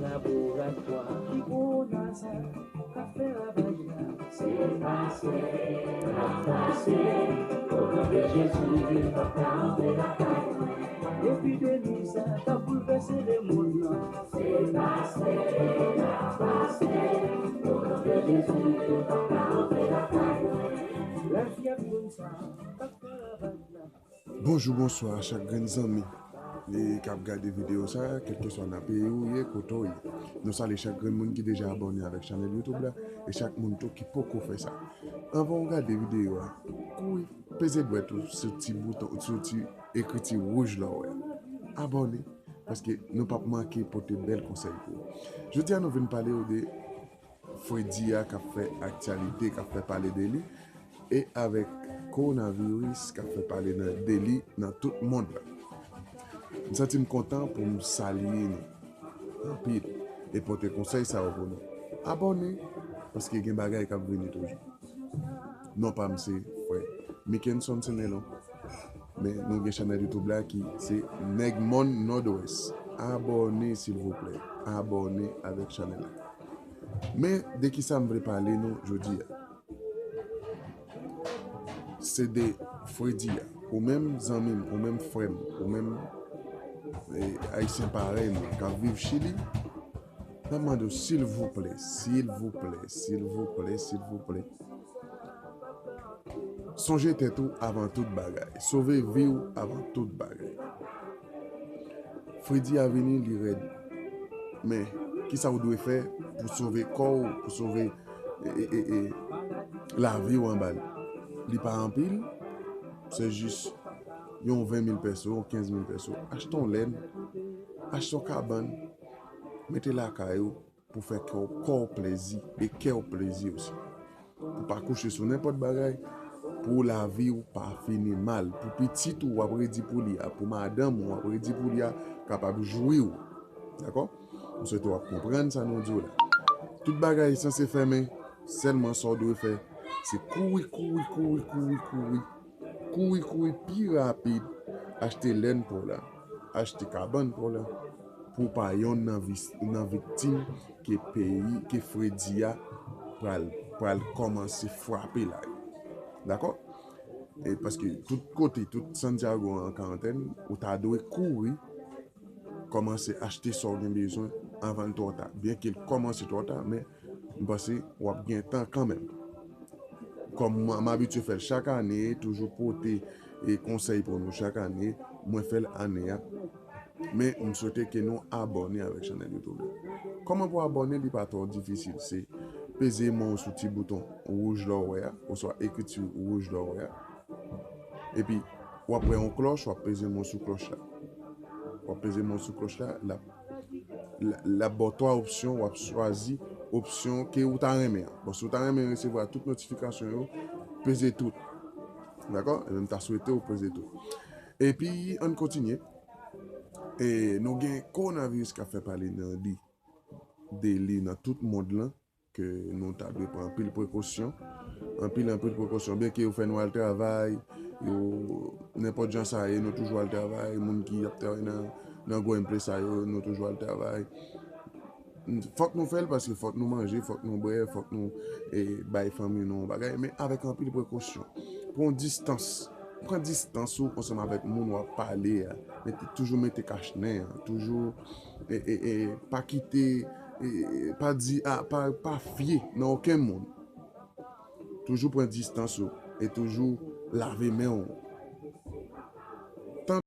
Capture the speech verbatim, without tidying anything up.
Laboratwa ki gwo naza k ap fè ravaj la. Se pase, ap pase, o non de Jezi, li p ap ka antre lakay mwen. Epidemi sa k ap boulvèse lemonn nan. Se pase, ap pase, o non de Jezi, li p ap ka antre lakay mwen. Lavi ap youn sa k ap fè ravaj la. Bonjou, bonswa a chak grenn zanmi e k ap gade videyo sa a, kèlkeswa nan peyi ou ye, kote w ye. Nou salye chak grenn moun ki deja abòne avèk chanèl YouTube la e chak moun tou ki poko fè sa. Anvan w gade videyo a, kouri peze dwèt ou sou ti bouton, sou ti ekriti wouj la w wè a. Abòne, paske nou p ap manke pote bèl konsèy pou ou. Jodi a nou vin pale w de fredi a k ap fè aktyalite, k ap fè pale de li, e avèk kowonaviris k ap fè pale nan, de li nan tout mond la. M santi m kontan pou m salye nou anpil e pote konsèy sa yo pou nou. Abòne, paske gen bagay k ap vini toujou. Non pa m se frè Mickenson Senelon, men nou gen chanèl YouTube la ki se Nèg Mòn Nòdwès. Abòne silvouplè, abòne avèk chanèl la. Men de kisa m vle pale nou jodi a? Se de fredi a. Ou menm zanmi m, ou menm frè m, ou menm e, ayisyen parèy mwen k ap viv Chili, m ap mande w silvouplè, silvouplè, silvouplè, silvouplè, sonje tèt ou avan tout bagay. Sove vi w avan tout bagay. Fredi a vini, li rèd. Men, kisa w dwe fè pou sove kò w, pou sove e, e, e, e, lavi w anba l? Li pa anpil, se jis yon ven mil pèso, yon kenz mil pèso. Achte yon lèn, achte yon kabann, mete lakay ou pou fè kè w, kò w plezi e kè w plezi osi. Pou pa kouche sou nenpòt bagay, pou lavi w pa fini mal, pou pitit ou w ap redi pou li a, pou madanm ou w ap redi pou li a, kapab jwi w. Dakò? M swete w ap konprann sa nou di w la. Tout bagay sanse fèmen, sèlman sa w dwe fè, se kouri, kouri, kouri, kouri, kouri. Kouri, kouri pi rapid, achte lèn pa w la, achte kabann pa w la, pou w pa yonn nan vis-, nan viktim ke peyi, ke fredi a pral, pral kòmanse frape la yo. Dakò? E paske tout kote, tout Santiago an karantèn, ou ta dwe kouri, kòmanse achte sa w gen bezwen anvan l twò ta. Byenke l kòmanse twò ta, men m panse w ap gen tan kanmenm. Kòm m, m abitye fè l chak ane, toujou pote e konsèy pou nou chak ane, mwen fè l ane a. Men m swete ke nou abòne avèk chanèl YouTube la. Kòman pou abòne? Li pa twò difisil. Se peze men w sou ti bouton wouj la w wè a, oswa ekriti wouj la w wè a. Epi, w ap wè yon klòch, w ap peze men w sou klòch la. W ap peze men w sou klòch la, l ap, l, l ap ba w twa opsyon, w ap chwazi opsyon ke ou ta renmen an. Bon, si w ta renmen resevwa tout notifikasyon yo, peze tout. Dakò? Ebyen, m ta swete w peze tout. Epi, ann kontinye. E nou gen kowonaviris k ap fè pale nan li, de li nan tout mond lan, ke nou ta dwe pran anpil prekosyon. Anpil, anpil prekosyon. Byenke yo fè nou al travay, yo, nenpòt jan sa ye, nou toujou al travay. Moun ki ap travay nan, nan gwo M P sa yo, nou toujou al travay. Fòk nou fè l paske fòk nou manje, fòk nou bwè, fòk nou e, bay fanmi nou yon bagay, men avèk anpil prekosyon. Pran distans. Pran distans ou ansanm avèk moun w ap pale a. Mete, toujou mete kach nen an. Toujou e, e, e, pa kite, e, e, pa di, a, pa, pa fye nan okenn moun. Toujou pran distans ou e toujou lave men w.